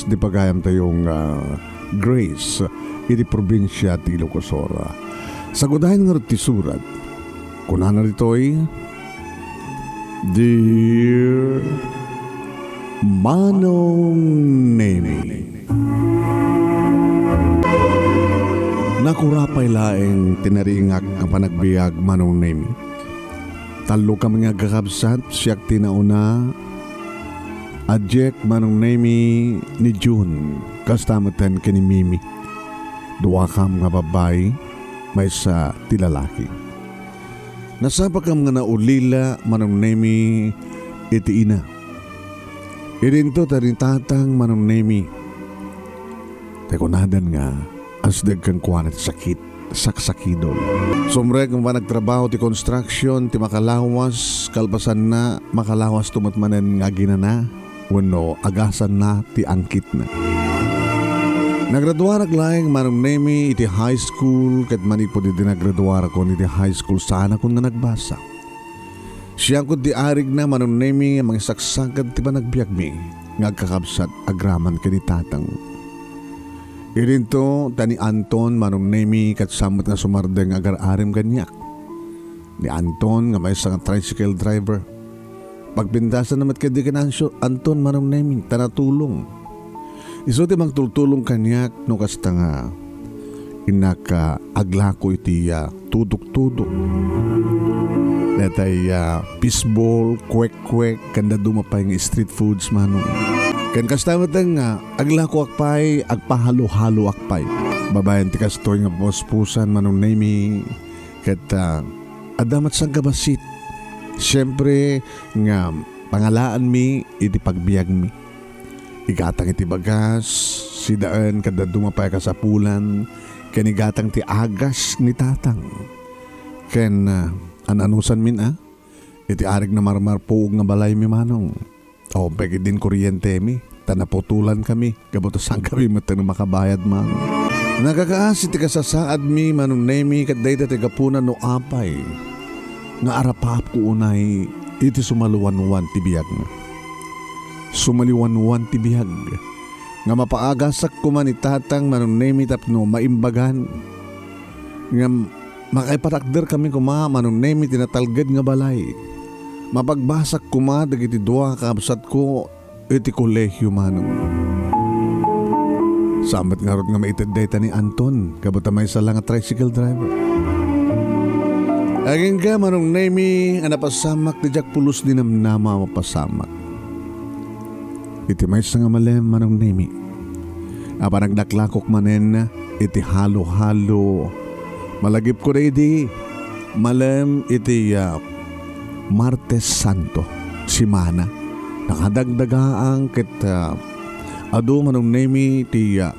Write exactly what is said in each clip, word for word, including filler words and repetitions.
ti pagayamtayo nga Grace iti probinsia ti Ilocos Sur. Sagudayen ngarud ti surat. Kunana ditoy, "Dear Manong Nemi." Nakurapay laeng ti naringak nga panagbiag, Manong Nemi. Tallo kami nga agkakabsat, siak ti nauna. Adiak, Manong Nemi, ni June, kasta metten ken ni Mimi. Duakam nga babbai, maysa ti lalaki. Nasapakam nga naulila, Manong Nemi, iti ina. Idinto ta ni Tatang, Manong Nemi, ta kunadan nga, asdeg kenkuana ti sakit, saksakidol. Sumrek nga panagtrabaho ti construction ti makalawas, kalpasanna, makalawasto met manen nga aginana wenno agasanna ti angkitna. Nagraduarak laeng, Manong Nemi, iti high school, ket manipud idi nagraduarakon iti high school, saanakon nga nagbasa. Siakon ti arigna, Manong Nemi, nga mangisaksakit ti panagbiagmi nga agkakabsat agraman ken ni Tatang. Idinto ta ni Anton, Manong Nemi, ket saan met nga sumardeng nga agar-arim kaniak. Ni Anton nga maysa nga tricycle driver. Pagpintasanna met ketdi ken Ansyo-, Anton, Manong Nemi, ta natulong. Isu ti mangtultulong kaniak no kasta nga innak, ah, aglako iti, ah, tudok-tudok. Daytay, ah, fishball, kwek-kwek, ken dadduma pay nga street foods, Manong. Ken kasta met nga aglakoak pay, agpahalo-haloak pay. Babaen ti kastoy nga papuspusan, Manong Nemi, ket, ah, adda met sangkabassit. Siempre nga pangalaanmi iti pagbiagmi. Igatang iti bagas, sidaen ken dadduma pay a kasapulan, ken igatang ti agas ni Tatang. Ken, ah, an-anusanmin a, iti arig na marmarpuog nga balaymi, Manong. Awan pay ketdin kuryentemi, ta naputolankami, gapu ta saankami met nga makabayad, Manong. Nakakaasi ti kasasaadmi, Manong Nemi, ket dayta ti gapuna no apay nga arapaapko unay iti sumaliwanwan ti biag. Sumaliwanwan ti biag. Nga mapaagasak koma ni Tatang, Manong Nemi, tapno maimbagan. Ngem makaipatakderkami koma, Manong Nemi, ti natalged nga balay. Mapagbasak koma dagiti dua a kakabsatko iti kolehio, Manong. Saan met ngarud nga maited dayta ni Anton, gapu ta maysa la nga tricycle driver. Agingga, Manong Nemi, a napasamak ti diak pulos dinamdama a mapasamak. Iti maysa nga malem, Manong Nemi, a panagdaklakok manen iti halo-halo. Malagipko daydi, malem iti, ah, Martes Santo, simana. Nakadagdagaang ket, ah, adu, Manong Nemi, ti, ah,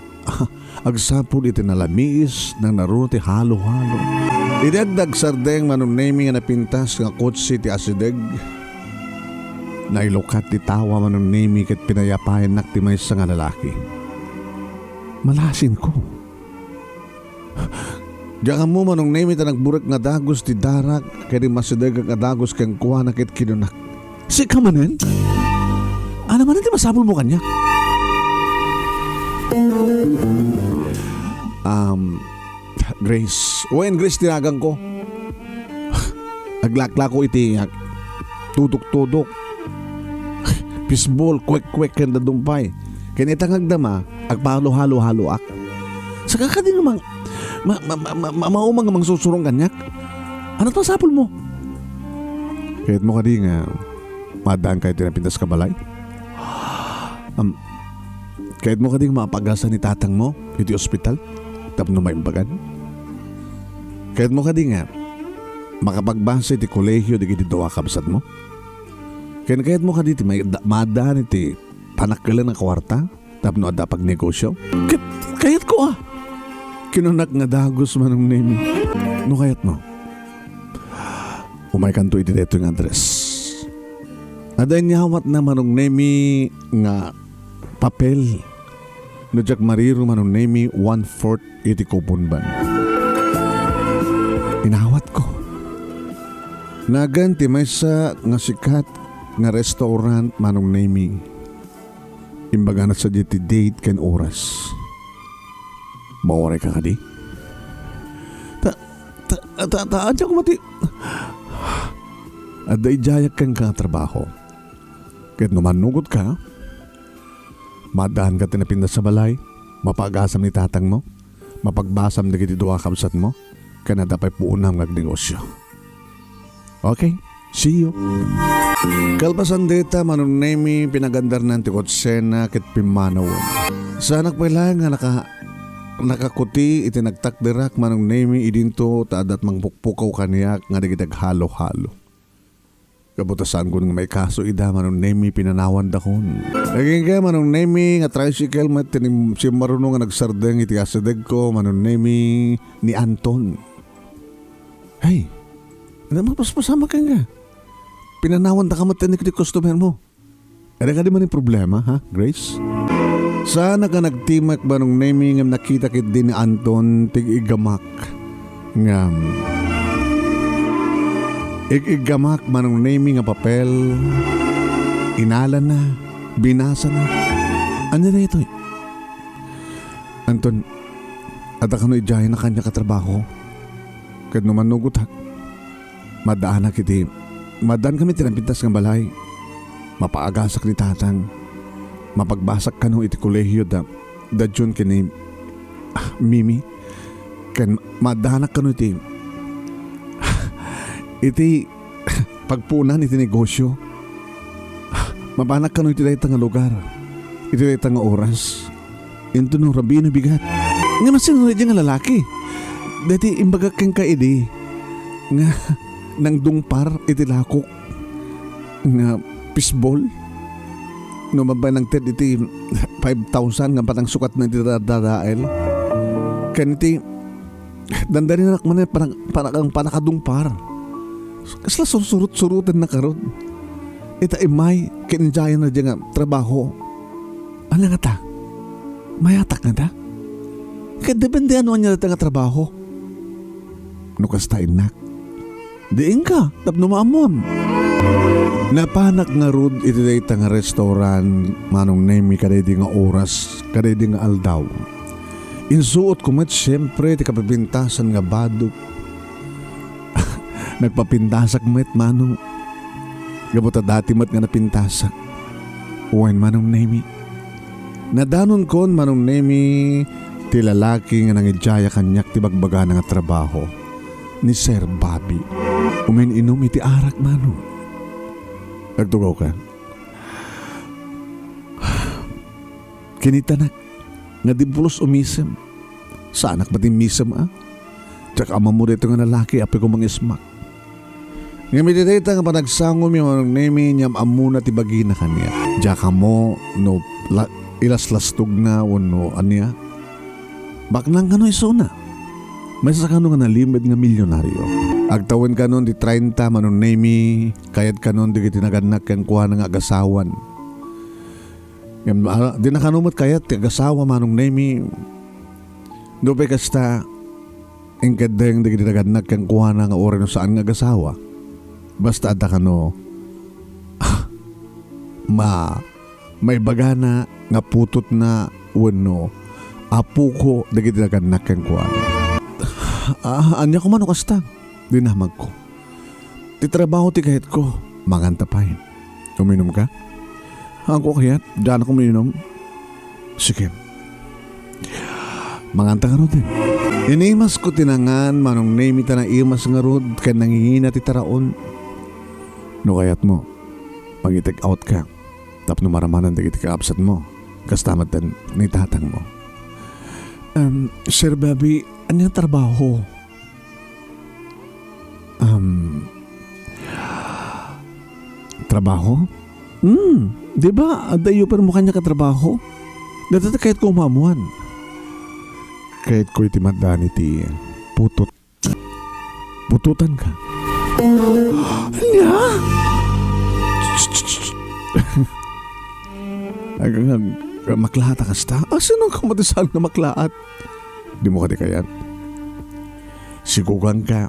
agsapul iti nalamiis, nangnaruno ti halo-halo. Idi agdagsardeng, Manong Nemi, nga napintas nga kotse ti asideg, nailukat ti tawa, Manong Nemi, ket pinayapayannak ti maysa nga lalaki. Malasinko. Diak ammo, Manong Nemi, ta nagburek nga dagus ti darak, ket immasidegak nga dagus kenkuana ket kinunak, "Sika manen? Ania manen ti masapulmo kaniak?" Um, Grace. Wen, Grace ti naganko. Aglaklako iti, ah, tudok-tudok. Fishball, kwek-kwek, ken dadduma pay. Ken ita nga agdama, agpahalo-halo-haloak. Saka kadi nga mang-, ma-, ma-, ma-, ma-, maumag nga mangsursurong kaniak. Ania ti masapulmo? Kayatmo kadi nga maaddaanka iti napintas nga balay? Am, kayatmo kadi nga mapaagasan ni tatangmo iti ospital tapno maimbagan? Kayatmo kadi nga makapagbasa iti kolehio dagiti dua a kabsatmo? Ken kayatmo kadi ti may-, da-, maaddaan iti panakkelan a kuarta tapno adda pagnegosio? Ket kayatko a. Kinunak nga dagus, Manong Nemi. No kayatmo, umaykanto iti daytoy nga address. Adda inyawatna, Manong Nemi, nga papel. No diak mariro, Manong Nemi, one-fourth iti coupon bond. Inawatko. Nagan ti maysa nga sikat nga restaurant, Manong Nemi. Imbagana sadiay ti date ken oras. Mauray ka kadi? Ta, ta, ta, ta, ania koma ti, adda idiayak kenka nga trabaho. Ket no mannugot ka, maaddaanka ti napintas a balay, mapaagasam ni tatangmo, mapagbasam dagiti dua a kabsatmo, ken adda pay puonam nga agnegosio. Okay? See you. Kalpasan dayta, Manong Nemi, pinagandarnan ti kotsena ket pimmanawen. Saanak pay laeng nga naka-, nakakuti iti nagtakderak, Manong Nemi, idinto ta adda't mangpukpukaw kaniak nga dagiti aghalo-halo. Gapu ta saanko nga maikaso ida, Manong Nemi, pinanawandakon. Nagingga, Manong Nemi, nga tricycle met ti nim-, simmaruno nga nagsardeng iti asidegko, Manong Nemi, ni Anton. Hey, ano mo, paspasamak ka nga? Pinanawandaka met ti customer mo. Ada kadi man yung problema, ha, Grace? Saan ka nagtimek, Manong Nemi, ngem nakita ketdi ni Anton, tig-igamak. Ngem, ig-igamak, Manong Nemi, nga papel, inalana, binasana. Ania daytoy? Anton, adda kano idiay nga kaniak a trabaho. Ket no mannugotak, maddaanak iti, maddaan kami ti napintas nga balay. Mapaagasak ni tatang. Mapagbasak kano iti kolehio da, da Jun ken ni, ah, Mimi. Ken maddaanak kano iti, iti pagpunan iti negosio. Mapanak kano iti dayta nga lugar, iti dayta nga oras. Inton no rabii no bigat. Ngem sino daydiay nga lalaki? Daytoy imbagak kenka idi nga nangdungpar iti lakok nga fishball. No mabay nangted iti five thousand nga patang sukatna iti dadael. Ken iti dandani nak man panak-, panak-, panakadungpar. Kasla sursurot-suroten na karod. Ita imay, ken idiayen na daydiay nga trabaho. Ania ngata? Mayatak ngata? Ket depende ano ania dayta nga trabaho. No kasta, innak, diin ka tapno maammuam. Napanak ngarud iti dayta nga restaurant, Manong Nemi, kadaydi nga oras, kadaydi nga aldaw. Insuotko met siempre ti kapipintasan nga badok. Nagpapintasak met, Manong. Gapu ta dati met nga napintasak. Wen, Manong Nemi. Nadanonkon, Manong Nemi, ti lalaki nga nangidiaya kaniak ti bagbagana nga trabaho ni Sir Bobby. Umin-inum iti arak, Manong. Agtugawka. Kinitanak nga di pulos umisem. Saanak met immisem, a? Diak ammo daytoy nga lalaki, apay ko mangismak. Ngem iti dayta nga panagsangomi, Manong Nemi, niam-ammona ti bagina kaniak. Diak ammo no la-, ilaslastogna wenno ania. Baknang kano isuna. Maysa kano nga nalimed nga milionario. Agtawen kanon ti treinta, Manong Nemi, kayat kanon dagiti nagannak kenkuana nga agasawan. Ngem, ah, di na kano met kayat ti agasawa, Manong Nemi. Nupay kasta, inkeddeng dagiti nagannak kenkuana nga uray no saan nga agasawa. Basta adda kano, ma-, maibagana nga putotna wenno apoko dagiti nagannak kenkuana. Ah, ania koma no kasta? Dinamagko. Ti trabaho ti kayatko, manganta pay. Uminom ka? Ako kayat, diak uminom. Sige. Manganta ngarud. Inimasko ti nangan, Manong Nemi, ta naimas ngarud ken nangingina ti taraon. No kayatmo, mangitake out ka tapno maramanan dagiti kaabsatmo. Kasta met ni tatangmo. Um, Sir Bobby, ania trabaho? Um, trabaho? Hmm, di ba, adda i-offer mo kaniak a trabaho? Dayta ti kayatko maammoan. Kayatko iti maddaan iti putot. Putotan ka. Ania? Ag-, ag-, maklaat a kasta? Ah, sino ka matisan nga maklaat? Dimo kadi kayat? Sikuganka.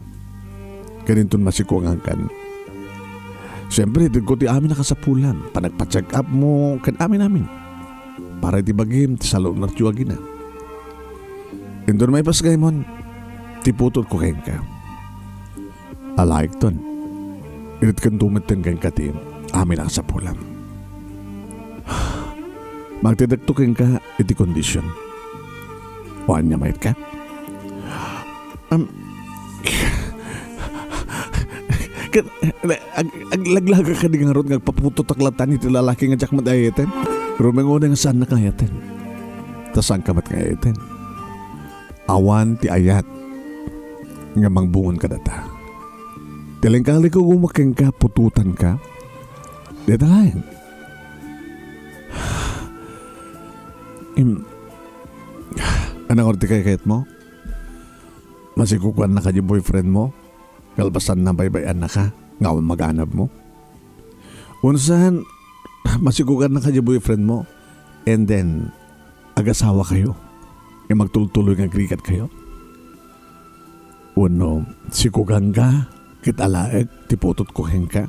Ken inton masikugankan, siempre, itedko ti amin a kasapulan. Panagpa-check up mo, ken amin-amin. para iti bagim ti salunatyo agina. Inton maipaskaymo, ti putotko kenka. Alaekton. Iritken tumetten kenka ti amin a kasapulam. Magtedekto kenka iti kondisyon. O ania, mayat ka? Am, ket, ag-, aglaglagak kadi ngarud nga agpaputotak latta iti lalaki nga diak met ayayten? Rumengo nga saannak nga ayayten. Ta saanka met nga ayayten. Awan ti ayat nga mangbungon kadata. Ti lengkaliko guma kenka, putotanka. Deta laeng. Im-, anang ti kaykayatmo? Masikukuanna kadi boyfriend mo? Kalpasanna, baybay-annaka nga awan maganabmo? Unsan, masikukuanna kadi boyfriend mo? And then, agasawa kayo? Nga magtultuloy nga agrigat kayo? Wenno, sikuganka ket alaek ti putotko kenka?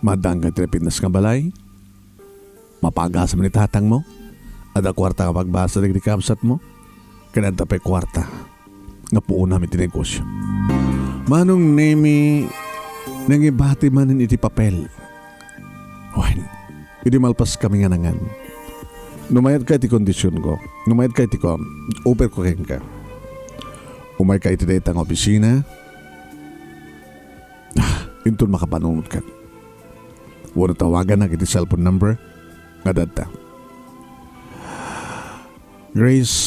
Maaddaanka iti napintas nga balay? Mapaagasem ni tatangmo? Adda kuarta nga pagbasa dagiti kabsatmo? Ken adda pay kuarta nga puonam iti negosyo? Manong Nemi, nangibati manen iti papel. Wen, idi malpaskami nga nangan, no mayatka iti kondisionko, no mayatka iti kuam, offerko kenka. Umayka iti dayta nga opisina, ah, inton makapanunotkan. Wenno tawaganak iti cellphone number nga adda. Grace,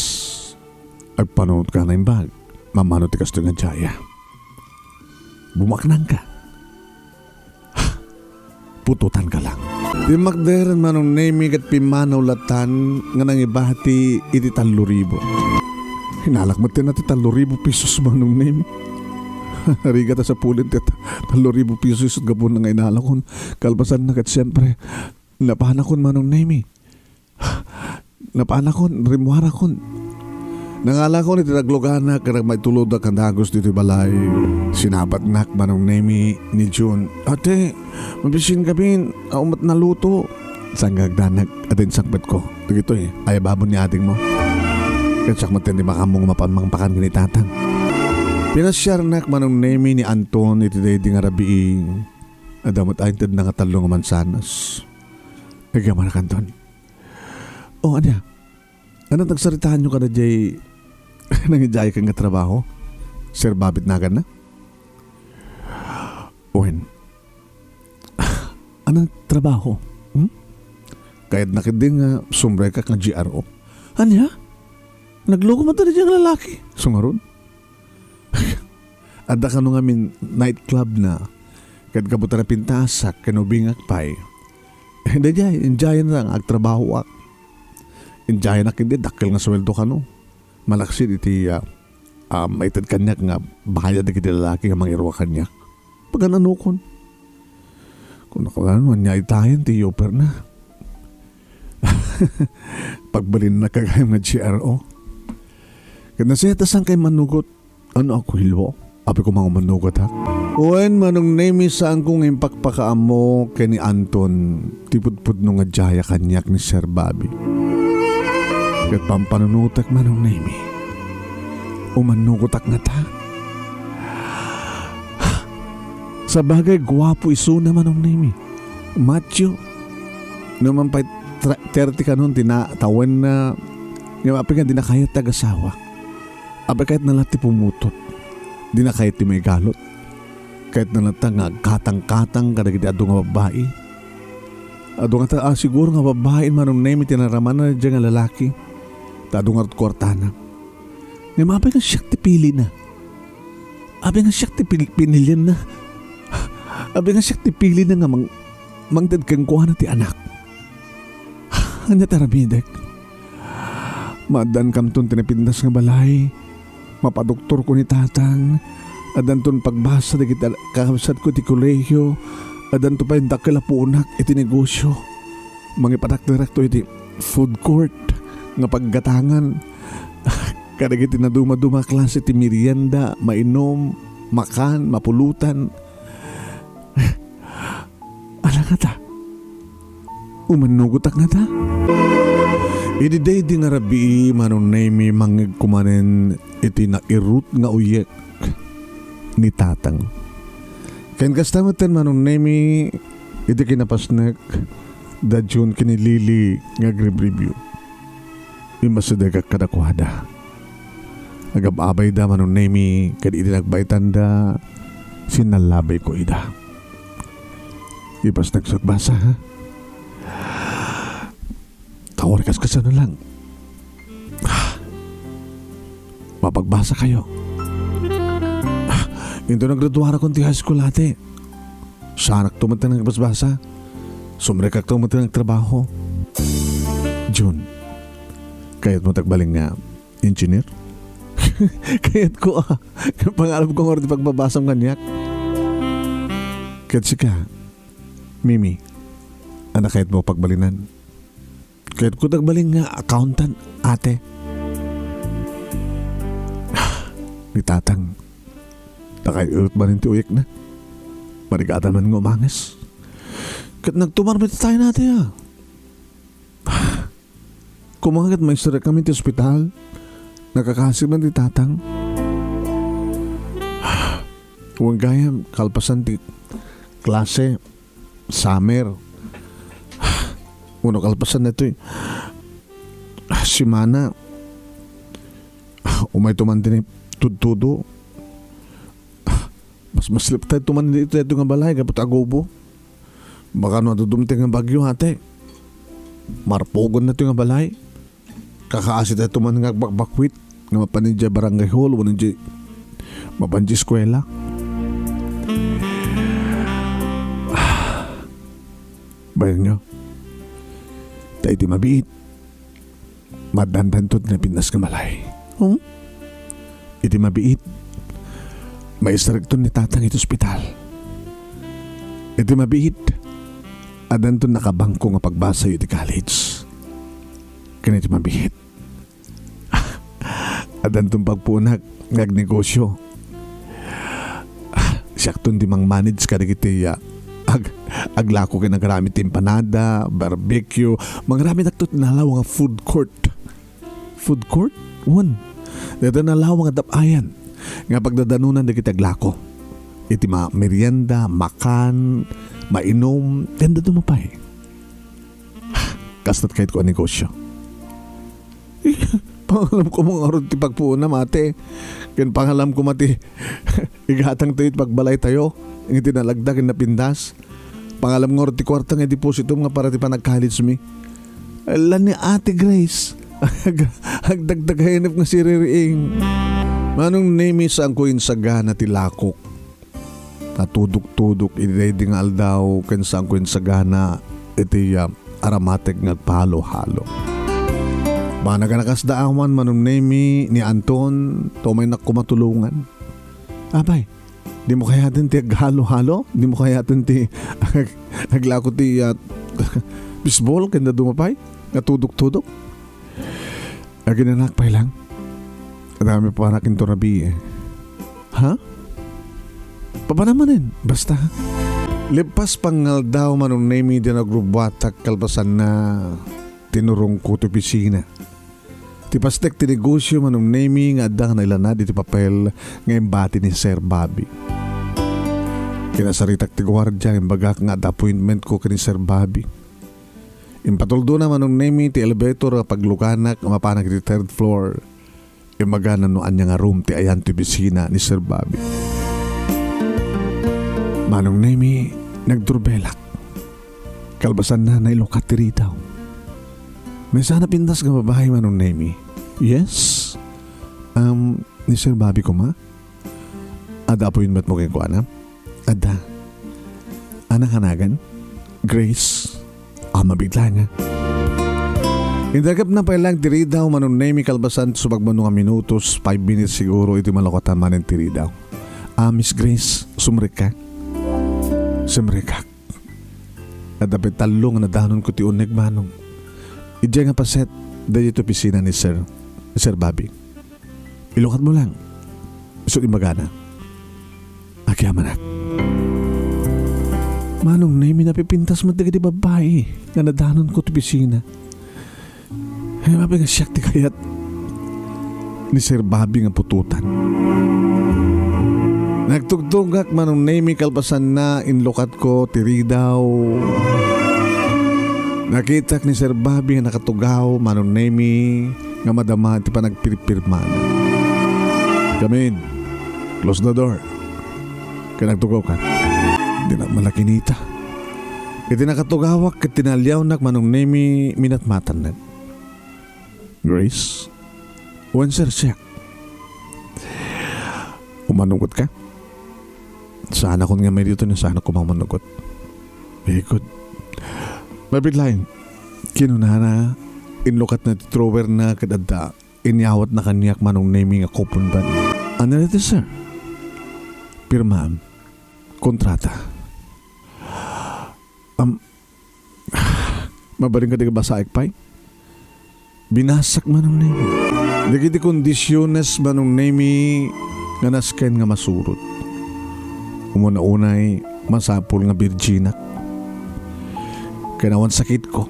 agpanunotka a naimbag. Mammano ti kastoy nga diaya. Bumaknangka. Putotanka lang. Timmakder, Manong Nemi, ket pimmanaw latan nga nangibati iti tallo ribu. Inalak met ti tallo ribu pesos, Manong Nemi. Rigat a sapulem ti tallo ribu pesos gapu nga inalakon. Kalpasanna ket, siempre, napanakon, Manong Nemi. Napanakon, rimmuarakon. Nangalakon iti nagluganak ket agmaitulodak a dagus ditoy balay. Sinabatnak, Manong Nemi, ni June. "Ate, mabisin kami, awan met naluto." Saan nga agdanag, adda insangpetko. Dagitoy, ay babo ni adingmo. Ket siak met ti makaammo nga mapan mangpakan ken ni tatang. Pinasiarnak, Manong Nemi, ni Anton iti daydi nga rabii. Adda met intedna nga tallo nga mansanas. Agyamanak, Anton. O, ania? Ania ti agsaritaanyo kadaydiay nangidiaykan nga trabaho? Sir Babit naganna? Wen. Ania ti trabaho? Hmm? Kayatna ketdi nga sumrekak nga G R O. Ania? Nagluko met daydiay nga lalaki. Isu ngarud? Adda kano ngamin nightclub na. Ket gapu ta napintasak ken ubingak pay. Daydiay, enjoy na nga agtrabahoak. Enjoy na ket di dakkel nga sueldo kano. Malaksid iti, ah, ah, maited kaniak nga bayad dagiti lalaki nga mangiruar kaniak. Pagan-anokon. Kunak, ania itayen ti offer na. Pagbalinnak gayam nga G R O. Ket nasayaat a saankay manugot. Ania, Kuya Lo? Apay koma nga manugotak? Wen, Manong Nemi, saanko nga impakpakaammo ken ni Anton ti pudpudno nga diaya kaniak ni Sir Bobby. Ket pampanunotek, Manong Nemi. Umannugotak ngata? Sabagay, guapo isuna, Manong Nemi. Matthew, no man pay tra-, thirty kanon ti na-, tawenna, ngem apay nga dina kayat ti agasawa? Apay kayatna latta ti pumutot? Dina kayat ti maigalot? Kayatna latta nga agkatangkatang kadagiti adu nga babbai? Adu ngata, ah, siguro nga babbai, Manong Nemi, ti naramanna daydiay nga lalaki. Ta adu ngarud kuartana. Ngem apay nga siak ti pilina? Apay nga siak ti pil-, pinilianna? Apay nga siak ti pilina nga mang-, mangted kenkuana ti anak? Ania ti aramidek? Maaddaankamton ti napintas nga balay. Mapadoktorko ni tatang. Addanton pagbasa dagiti kakabsatko ti kolehio. Addanto pay dakkel a puonak iti negosyo. Mangipadakderakto iti food court nga paggatangan. Kadagiti naduma-duma a klase ti merienda, mainum, makan, mapulotan. Ala ngata? Umannugotak ngata? Idi daydi nga rabii, Manong Nemy, mangngegko manen iti nairut nga uyek ni Tatang. Ken kasta metten, Manong Nemy, iti kinapasnek da June ken ni Lily nga agribribio. Immasidegak kadakuada. Agab-abayda, Manong Nemy, ket idi nagbaetanda, sinnallabayko ida. Ipasnek sa agbasa, ha? Kawarkas kasano lang. Mapagbasakayo. Into naggraduarakon ti high school, ate. Saanakto met ti nagbasbasa. Sumrekakto met ti nagtrabaho. June, kayatmo ti agbalin nga engineer? Kayatko, a. Pangarapko nga ti pagbabasam kaniak. Ket sika, Mimi, ania kayatmo pagbalinan? Kayatko ti agbalin nga accountant, ate. Ni Tatang, nakairut manen ti uyekna. Marigatan man nga umanges. Ket nagtumar met ti tayen, ate, a. Koma ket maisterekkami ti ospital. Nakakasi man ti Tatang. Wen gayam, kalpasan ti klase, summer. Wenno kalpasan daytoy semana, umayto man ti tudtudo. Mas masliptayto man ditoy nga balay gapu ta agubo. Baka no adudum ti nga bagyo, ate, marpugon na ti nga balay. Kakaasi tayo man nga agbakbakwit nga mapan idiay barangay hall, wenno idiay mapan idiay eskwela. Bayan nyo, ta iti mabiit, madandanto ti napintas nga balay. Hmm? Iti mabiit, maisterekton ni Tatang iti ospital. Iti mabiit, addanton nakabangko nga pagbasayo iti college. Ken iti mabiit, addanton pagpuonak nga agnegosio. Siakton ti mangmanage kadagiti, ah, ag-, aglako ken agraramid ti empanada, barbecue. Mangaramidakto ti nalawa nga food court. Food court? Wen. Dayta nalawa nga dap-ayan nga pagdadanonan dagiti aglako. Iti ma-, merienda, makan, mainom, ken dadduma pay. Kasto't kayatko a negosyo. Pangalamko man ngarud ti pagpuonam, ate. Ken pangalamko met ti igatangtayo iti pagbalaytayo, iti nalagda ken napintas. Pangalam ngarud ti kuarta nga depositom nga para ti panag-college mi. Ala ni Ate Grace. Ag-, agdagdagayanep nga siririing. Manong Nemy, saanko insagana ti lakok. Natudok-tudok iti daydi nga aldaw ken saanko insagana iti, ah, aromatic nga agpahalo-halo. Banag a nakasda awan, Manong Nemy, ni Anton, ta umaynak koma tulongan. Apay, dimo kayaten ti aghalo-halo? Dimo kayaten ti ag-, aglako ti, ah, baseball ken dadduma pay nga tudok-tudok? Aginanak pay lang. Adda kami panak into rabii. Ha? Papanam manen, basta. Lepas pangaldaw, Manong Nemy, di nagrubuatak kalpasanna, tinurongko ti opisina. Ti pastek ti negosyo, Manong Nemy, nga adda nga nailanad iti papel nga imbati ni Sir Bobby. Kinasaritak ti guardia, imbagak nga adda appointment ko ken ni Sir Bobby. Impatuldona, Manong Nemy, ti elevator a pagluganak a mapanak iti third floor. Imbagana no ania nga room ti ayan ti opisina ni Sir Bobby. Manong Nemy, nagdurbelak. Kalpasanna, nailukat ti ridaw. Maysa a napintas nga babai, Manong Nemy. Yes? Um, ni Sir Bobby koma? Adda appointment mo kenkuana? Adda. Ania kanagan? Grace. Ah, mabiit laeng, ha? Indaragapna pay lang ti ridaw, Manong Nemy, kalpasan ti sumagmamano nga minutos, five minutes siguro, iti malukatan manen ti ridaw. Ah, Miss Grace, sumrekka? Sumrekak. Adda pay tallo nga nadanonko ti uneg, Manong. Idiay nga paset, daytoy opisina ni Sir, ni Sir Bobby. Ilukatmo lang. Isu imbagana. Agyamanak. Manong Nemy, napipintas met dagiti babbai nga nadanonko ti opisina. Ay, mabi nga siak ti kayat ni Sir Bobby nga putotan. Nagtugtugak, Manong Nemy, kalpasanna, inlukatko ti ridaw. Nakitak ni Sir Bobby nga nakatugaw, Manong Nemy, nga madama ti panagpirpirmana. Come in. Close the door. Ket nagtugawkan. Dinak malakinita. Iti nakatugawak ket tinaliawnak, Manong Nemy, minatmatannak. Grace? Wen, sir, siak. Umanugot ka? Saanakon nga may dito ni saanak ko mamunugot. Very good. Mabit laeng, kinunana, inlukatna ti drawer na ket adda inyawatna kaniak, Manong Nemy, nga coupon bag. Ano dito, sir? Pirmaam. Kontrata. Am, mabalin ka di ka basaek pay? Binasak, Manong Nemy. Dagiti kondisiones, Manong Nemy, nga nasken nga masurot. Umuna-unay, masapul nga birginak. Ken awan sakitko.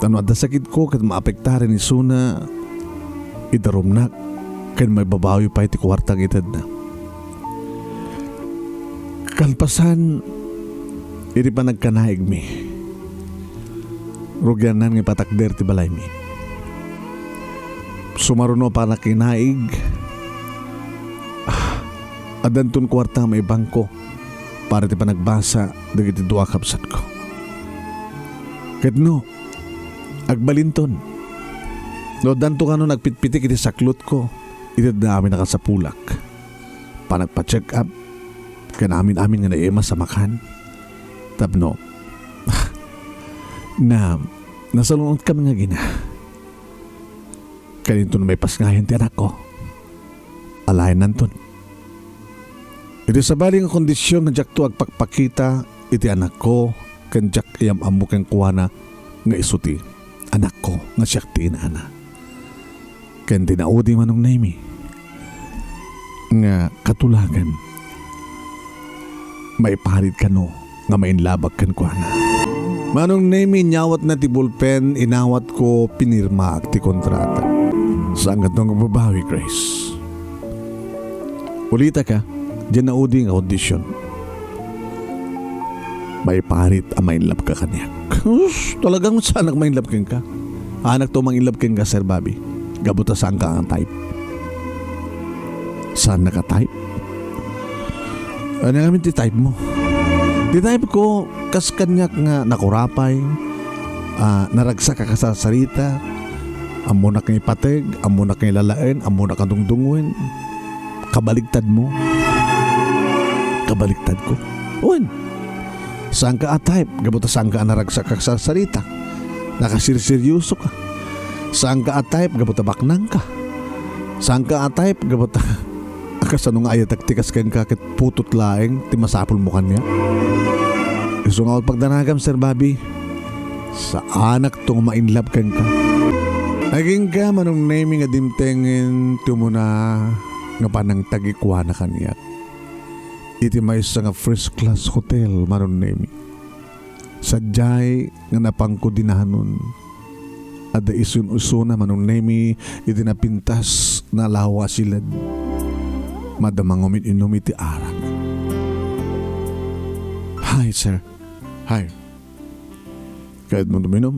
Ta no adda sakitko ket maapektaren isuna, idarumnak, ken maibabawi pay ti kuarta nga itedna. Kalpasan, iti panagkanaigmi, rugiannan nga ipatakder ti balaymi. Sumaruno a panagkinaig, ah, addanton kuarta nga maibangko para ti panagbasa dagiti dua a kabsatko. Ket no, agbalinton. No addanto kano nagpitpitik iti saklotko, itedna amin a kasapulak. Panagpa-check up, ken amin-amin nga naimas a makan. Tapno, na, nasalun-ot kami nga gina. Ken inton maipasngayan ti anakko, alayannanton. Iti sabali nga kondision nga diakto agpakpakita iti anakko ken diak iyam-ammo kenkuana nga isu ti anakko nga siak ti inana. Ken dinaudi, Manong Nemy, nga katulagan maiparit kano nga mainlabak kenkuana. Manong Nemy, inyawatna ti bulpen, inawatko, pinirmaak ti kontrata. Saan nga agbabawi, Grace. Ulitak, diay naudi nga kondision. Maiparit a mainlove ka kaniak. Sus, talagang saanak mainlove kenka. Aanakto manginlove kenka, Sir Bobby. Gapu ta saanka nga type. Saan nga type? Ania ngamin ti type mo? Ti type ko, kas kaniak nga nakurapay, ah, naragsak a kasarsarita, ammonak nga ipateg, ammonak nga ilalaen, ammonak nga dungdunguen. Kabaligtad mo. Kabaligtad ko. Wen, saanka a type, gapu ta saanka a naragsak a kasarsarita. Nakasirseryoso ka. Saanka a type, gapu ta baknang ka. Saanka a type, gapu ta a kasano nga ayatek ti kas kenka ket putot laeng ti masapulmo kaniak. Isu nga pagdanagam, Sir Bobby, saanakto nga mainlove kenka. Agingga, Manong Nemy, nga dimtengen ti umuna nga panangtagikuana kaniak iti maysa nga first class hotel, Manong Nemy. Sadiay nga napangko dinanon. Adda isun-isuna, Manong Nemy, iti napintas nga lawa a siled. Madama nga umin-inum iti arak. Hi, sir. Hi. Kayatmo uminum?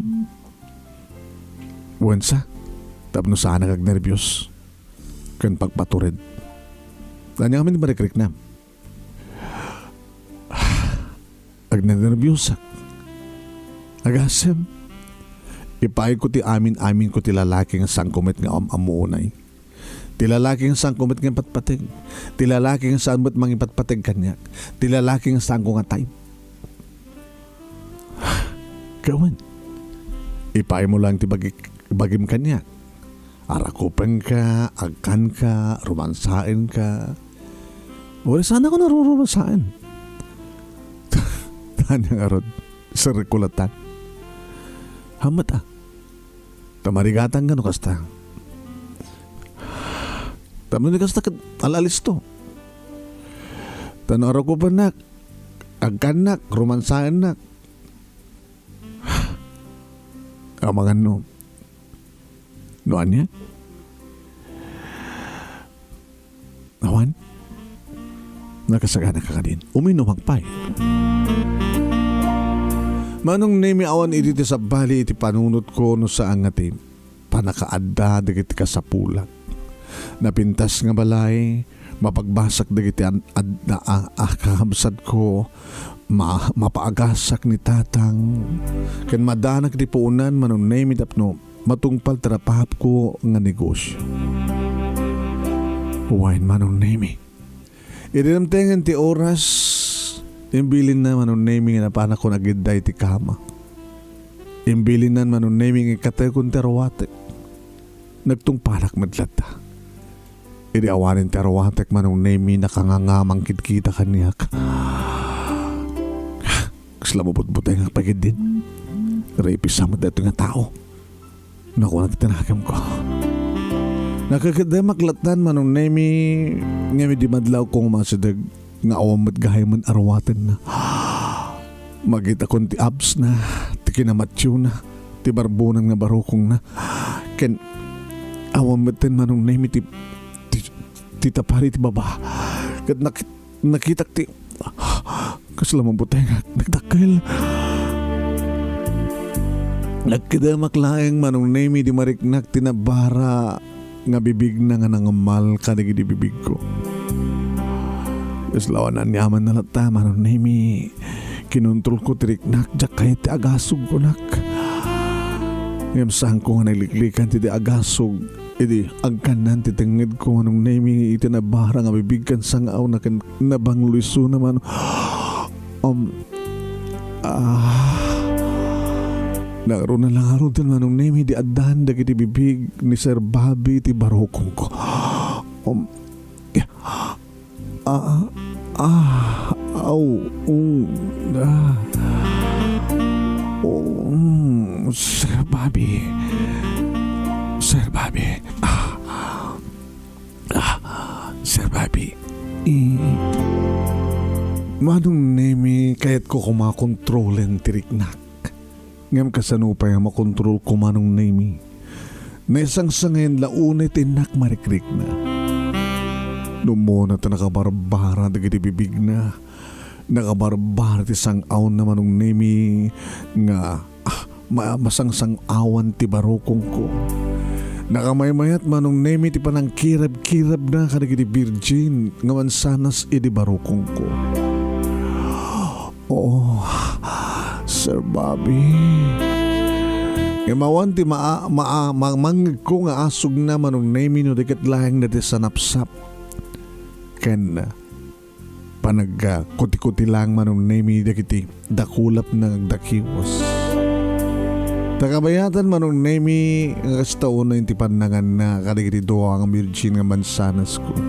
Wen sa, tapno saanak agnerbios ken pagpatured. Ania ngamin ti marikriknam? Agnernerbiosak. Agasem. Ipaayko ti amin-aminko ti lalaki nga saanko met nga am-ammo unay. Ti lalaki nga saanko met nga ipatpateg. Ti lalaki nga saan met mangipatpateg kaniak. Ti lalaki nga saanko nga type. Gawen. Ipaaymo lang ti bagi-, bagim kaniak. Arakupenka, agkanka, romansaenka. Uray, saanakon a ruromansaen. Ania ngarud, sirkulatan. Hammet a. Ta marigatangka no kasta. Tapno di kasta ket al-alisto. Ta no arakupennak, agkannak, romansaennak. Amangan no. No ania? Awan? Nakasagana ka kadin. Uminom pay. Manong Nemi, awan idi ti sabali iti panunotko no saan nga ti pannakaadda dagiti kasapulak. Napintas nga balay, mapagbasak dagiti an-, adda a, a kakabsatko, ma-, mapaagasak ni tatang, ken madanak ti puonan, Manong Nemi, tapno matungpal ti rapahapko nga negosio. Wen, Manong Nemi. Idi dimtengen ti oras, imbilinna, Manong Nemi, nga napanakon agidday ti kama. Imbilinnan, Manong Nemi, nga ikkatekon ti aruatek. Nagtungpalak met latta. Idi awanen ti aruatek, Manong Nemi, nakanganga mangkitkita kaniak. Kasla mabutbutengak pay ketdin. Rapist met daytoy nga tao. Nakunak ti nakemko. Nakakaddemak lattan, Manong Nemi, ngem idi madlawko nga umasideg, nga awan met gayamen aruatenna. Makitakon ti absna, ti kinamationa, ti barbonan nga barukongna. Ken awan metten, Manong Nemi, ti, ti, ti tapari ti baba. Ket nak-, nakitak ti Kasla mabutengak, nagdakkel. Nagkedemak laeng, Manong Nemi, di mariknak ti nabara nga bibigna nga nangemmal kadagidi bibigko. Kasla awan aniamanna latta, Manong Nemi. Kinontrolko ti riknak, diak kayat ti agasog, kunak. Ngem saanko nga nagliklikan ti di agasog. Idi agkannan ti tengngedko, Manong Nemi, iti nabara nga bibig ken sang-awna ken nabangluisona, Manong, um, ah, nagruna la ngaruden, Manong Nemi, di addan dagiti bibig ni Sir Bobby iti barukongko. Um, Ah, ah, aw, um, ah. Oh, mm, Sir Bobby. Sir Bobby. Ah, ah, Sir Bobby. Mm. Manong Nemi, kayatko koma kontrolen ti riknak. Ngem kasano pay a makontrolko, Manong Nemi? Naisangsangayan la unay ti innak marikrikna. No umuna ta nakabarbara dagiti bibigna, nakabarbara ti sang-awna, Manong Nemi, nga, ah, ma-, masangsang-awan ti barukongko. Nakamaymayat, Manong Nemi, ti panangkirabkirabna kadagiti birgin nga mansanas idi barukongko. Oh, Sir Bobby. Ngem awan ti maa-, maa-, ma-, mangngegko nga asugna, Manong Nemi, no di ket laeng dagiti sanapsap ken panagkuti-kuti laeng, Manong Nemi, dagiti dakulapna nga agdakiwas. Ta kabayatan, Manong Nemi, nga kasta unay ti pannanganna kadagiti dua nga birgin nga mansanasko.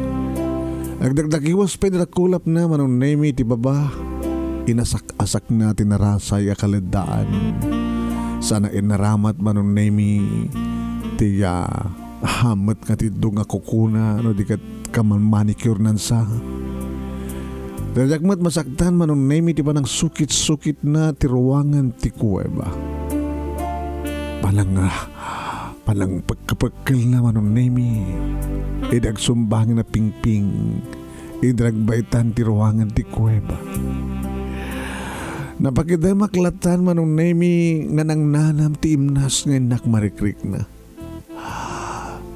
Agdakdakiwas pay ti dakulapna, Manong Nemi, iti baba. Inasak-asakna ti narasay a kaleddaan. Sana inaramat, Manong Nemi, ti, ah, hamet nga tiddog nga kukuna, no di ket kaman manicure-nan sa. Diak met masaktan, Manong Nemi, ti panangsukit-sukitna ti ruangan ti kuweba. Panang, ah, panangpekpekkelna, Manong Nemi, idi agsumbangen a pingping, idi nagbaytan ti ruangan ti kuweba. Napakidemak lattan, Manong Nemi, nga nangnanam ti imnas nga innak marikrikna.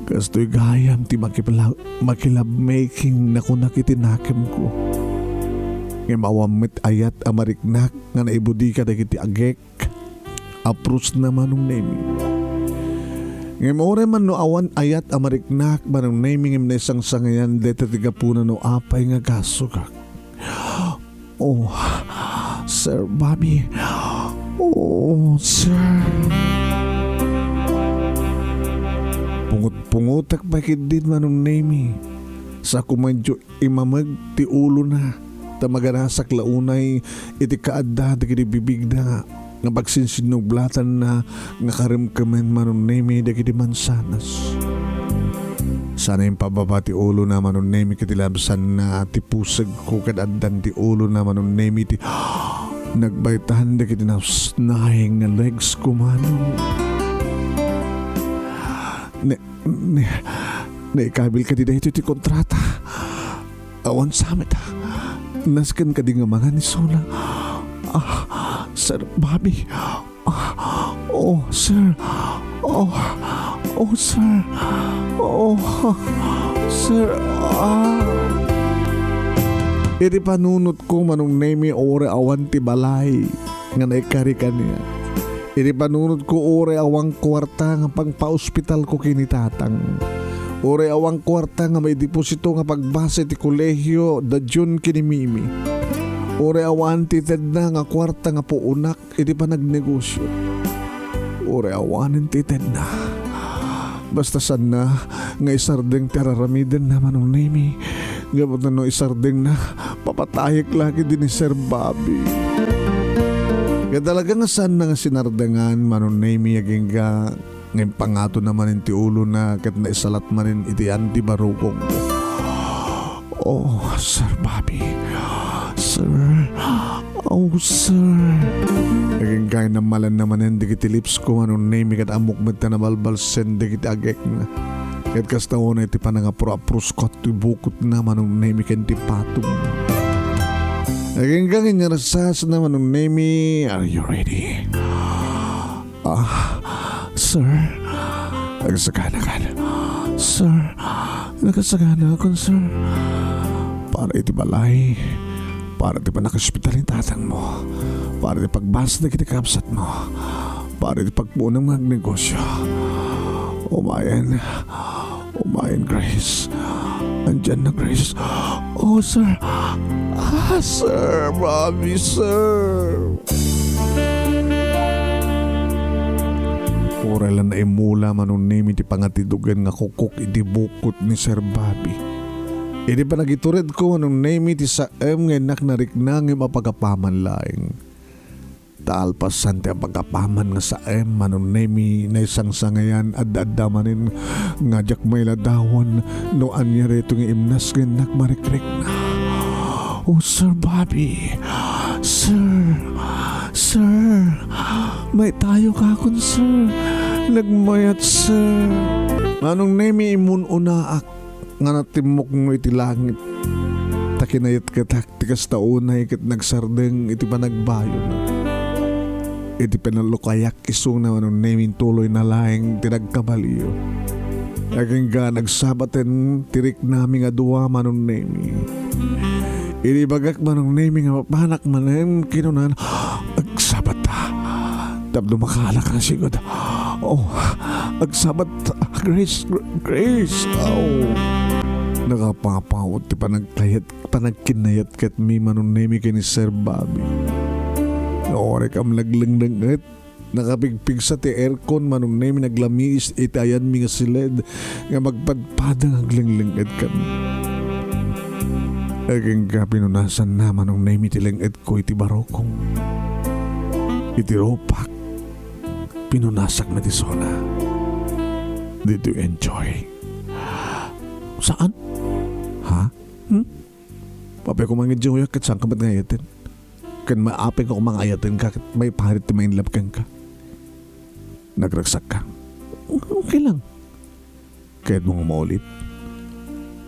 Kastoy gayam ti makipla-, makilabmaking nakunak iti nakemko. Ngem awan met ayat a mariknak nga naibudi kadagiti agek a prusna, Manong Nemi. Ngem uray man no awan ayat a mariknak, Manong Nemi, ngem naisangsangayan dayta ti gapuna no apay nga gasugak. Oh, Sir Bobby. Oh, sir. Pungot-pungotak pay ketdin, Manong Nemi. Sa kumadyo imameg ti ulona, ta maganasak la unay iti kaadda dagiti bibigna nga pagsinsinnublatanna nga karemkemen, Manong Nemi, dagiti mansanas. Sana impababa ti ulona, Manong Nemi, ket ilabsanna ti pusegko ket addan ti ulona, Manong Nemi, ti nagbaytan dagiti napsnaeng nga legs ko, Manong. Ne, ne, naikabil kadi daytoy ti kontrata? Awan sa met. Nasken kadi nga mangan isuna? Ah, Sir Bobby. Ah, oh, sir. Oh, oh, sir. Oh, sir. Ah. Iti panunotko, Manong Nemi, uray awan ti balay nga naikari kaniak. Iti panunotko, uray awan kuarta nga pangpaospitalko ken ni tatang. Uray awan kuarta nga maideposito nga pagbasa iti kolehio da Jun ken ni Mimi. Uray awan ti tedna nga kuarta nga puonak iti panagnegosio. Uray awanen ti itedna. Basta saanna nga isardeng ti ar-aramidenna, Manong Nemi. Gapu ta no isardengna, papatayek la ketdi ni Sir Bobby. Ket talaga nga saanna nga sinardengan, Manong Nemi, agingga nga impangatonna manen ti ulona ket naisalat manen iti anti barukong. Oh, Sir Bobby. Sir. Oh, sir. Agingga nammalanna manen dagiti lipsko, Manong Nemi, ket ammok met ta nabalbalsen dagiti agekna. Ket kasta unay ti panangapro-aprosko ti bukotna, Manong Nemi, ken ti patong. Agingga inyarasasna, Manong Nemi. Are you ready? Ah, sir. Nagsaganakan. Sir, nagsaganakon, sir. Para iti balay, para iti pannakaospital ni tatangmo, para iti pagbasa dagiti kabsatmo, para iti pagpuonam nga agnegosio. Umayen. Umayen, Grace. Andiyan na, Grace. Oh, sir. Ah, Sir Bobby, sir. Uray la naimula, Manong Nemi, ti pangatidugan nga kukok iti bukot ni Sir Bobby. Idi panagituredko, Manong Nemi, ti saem nga innak narikna ngem apagapaman laeng. Ta alpasan ti apagapaman nga saem, Manong Nemi, naisangsangayan, adda-adda manen nga diak mailadawan no ania daytoy nga imnas nga innak marikrikna. Oh, Sir Bobby. Sir. Sir. Maitayokakon, sir. Nagmayat, sir. Manong Nemi, immun-unaak nga natimmokno iti langit. Ta kinayatketak ti kasta unay ket nagsardeng iti panagbayona. Iti pinalukayak isuna, Manong Nemi, intuloyna laeng ti nagkabalio. Agingga nagsabaten ti riknami nga dua, Manong Nemi. Idi ibagak, Manong Nemi, nga mapanak manen, kinunan, "Agsabatta. Tapno makaalak nga sigud. Oh, agsabatta. Grace, Gr-, Grace." Oh. Nakapapaut ti panagkayat, panagkinayat ket mi, Manong Nemi, ken ni Sir Bobby. Uray kam naglengleng-et. Nakapigpigsa ti aircon, Manong Nemi, naglamiis iti ayanmi nga siled nga magpadpada nga aglengleng-et kami. Agingga pinunasanna, Manong Nemi, ti leng-etko iti barukong. Iti rupak, pinunasak met isuna. Did you enjoy? Saan? Ha? Hmm? Apay koma nga idiyoyak ket saan ka met nga ayaten? Ken maapay nga koma nga ayaten ka ket maiparit ti ma-in love kenka. Nagragsak ka. Okay lang. Kayatmo nga maulit?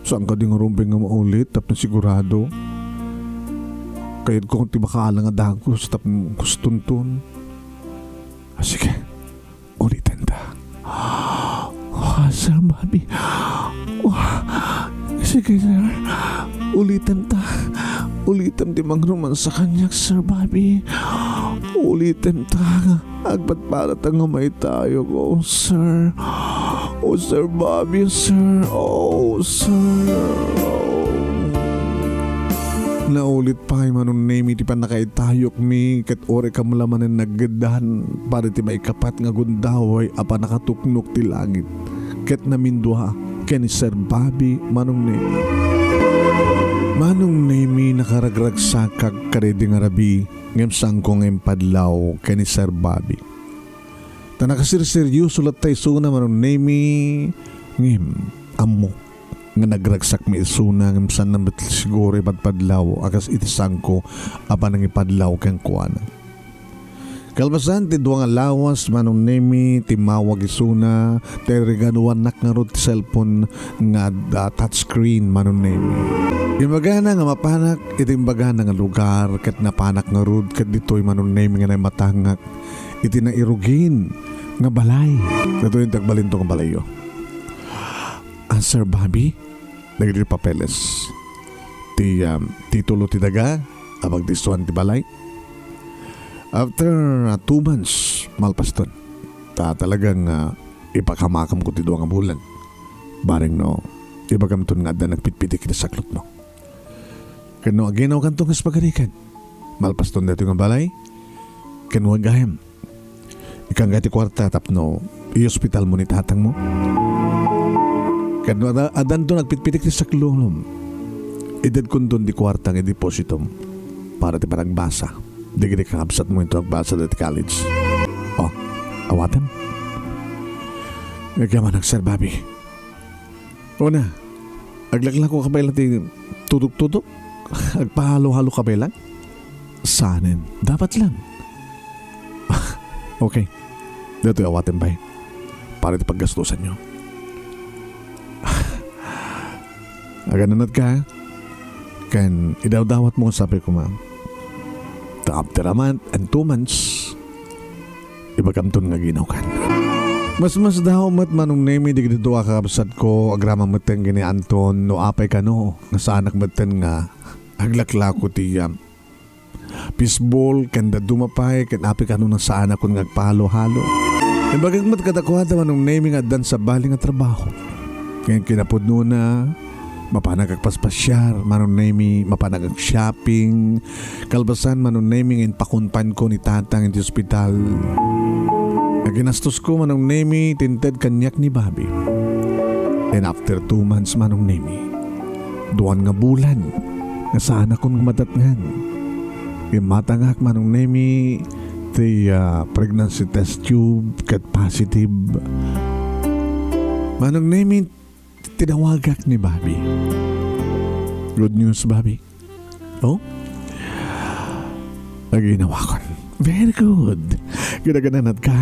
Saan ka di nga rumbeng nga maulit tapno sigurado? Kayatko ti makaalang a dagus tapno gustonton. Ah, sige. Uliten ta. Ah, Sir Bobby. Ah, sige, sir. Uliten ta. Ulitem ti mangromansa kaniak, Sir Bobby. Ulitem ta. Agpadpadata nga maitayok, oh, sir. Oh, Sir Bobby, sir. Oh, sir. Naulit pay, Manong Nemi, ti pannakaitayokmi, ket uray kam la manen naggeddan, para ti maikapat nga gundaway a pannakatuknok ti langit, ket namindua ken ni Sir Bobby, Manong Nemi. Manong Nemi, nakaragragsakak kadaydi nga rabii, ngem saanko nga impadlaw ken ni Sir Bobby. Ta nakaserseryoso latta isuna, Manong Nemi, ngem ammok nga nagragsakmi isuna ngem saanna met siguro ipadpadlaw a kas iti saanko a panangipadlaw kenkuana. Kalpasan ti dua nga lawas, Manong Nemi, timmawag isuna, ti riganuannak ngarud ti cellphone nga, ah, touchscreen, Manong Nemi. Imbagana nga mapanak iti imbagana nga lugar, ket napanak ngarud ket ditoy, Manong Nemi, nga naimatangak iti nairugin nga balay. Ditoy ti agbalinto nga balayyo. Ah, Sir Bobby, dagiti papeles. Ti, um, titulo ti daga, apagdistuan ti balay. After, uh, two months, malpaston. Ta talagang, uh, ipakamakamko ti dua nga bulan. Bareng no, ibagamton nga adda nagpitpitik iti saklotmo. Ken no aginawkanto nga pagarikan, malpaston daytoy nga balay, ken wa gayam. Ikangga ti kuarta tapno i-ospitalmo ni tatangmo. Ken no ada-, addanto nagpitpitik ti saklom, itedkonton ti kuarta nga depositom para ti panagbasa. Dagiti kakabsatmo inton agbasa dagiti college. Oh, awatem. Agyamanak, Sir Bobby. Una, aglaklako ka pay la ti tudok-tudok? Agpahalo-halo ka pay lang? Saanen? Dapat lang. Okay. Datoy awaten pay. Para ti paggastusanyo. Agananat ka, ken idawdawat mo, sabi ko, ma'am. Ta after a month and two months, ibagamton nga aginawkan. Masmasdaaw met, Manong Nemi, dagiti dua a kakabsatko, agraman metten ken ni Anton, no apay kano, nga saanak metten nga aglaklako ti, um, fishball, ken dadduma pay, ken apay kano nga saanakon nga agpahalo-halo. Imbagak met kadakuada, Manong Nemi, nga addan sabali nga trabaho. Ken kinapudnona, mapanak agpaspasiar, Manong Nemi, mapanak ag-shopping, kalpasan, Manong Nemi, nga inpakonpanko ni Tatang iti ospital. Aginastosko, Manong Nemi, ti inted kaniak ni Bobby. And after two months, Manong Nemi, duan nga bulan nga saanakon nga madatngan. Immatangak, Manong Nemi, ti, ah, pregnancy test tube ket positive. Manong Nemi, tinawagak ni Bobby. Good news, Bobby. Oh? Aginawakon. Very good. Ginagananat ka?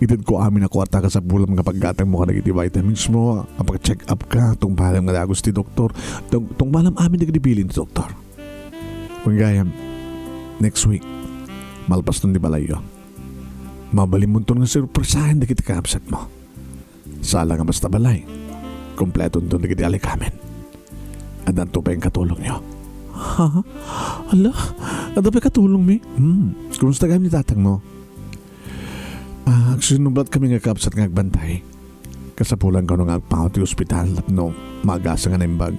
Itedko amin a kuarta kasapulam nga paggatangmo kadagiti vitamins mo, a pag-check up ka, tungpalam nga dagus ti doktor, tung-, tungpalam amin dagiti bilin ti doktor. Wen gayam, next week, malpaston ti balayyo. Mabalinmonton nga surpresaen dagiti kakabsatmo. Sala nga basta balay, kompletonton dagiti alikamen. Addanto pay nga katulongyo. Ha? Ala, adda pay katulongmi? Hmm, kumusta gayam ni tatangmo? Ah, agsinublaatkami nga kakabsat nga agbantay. Kasapulan kano nga agpaw ti ospital tapno maagasang a naimbag.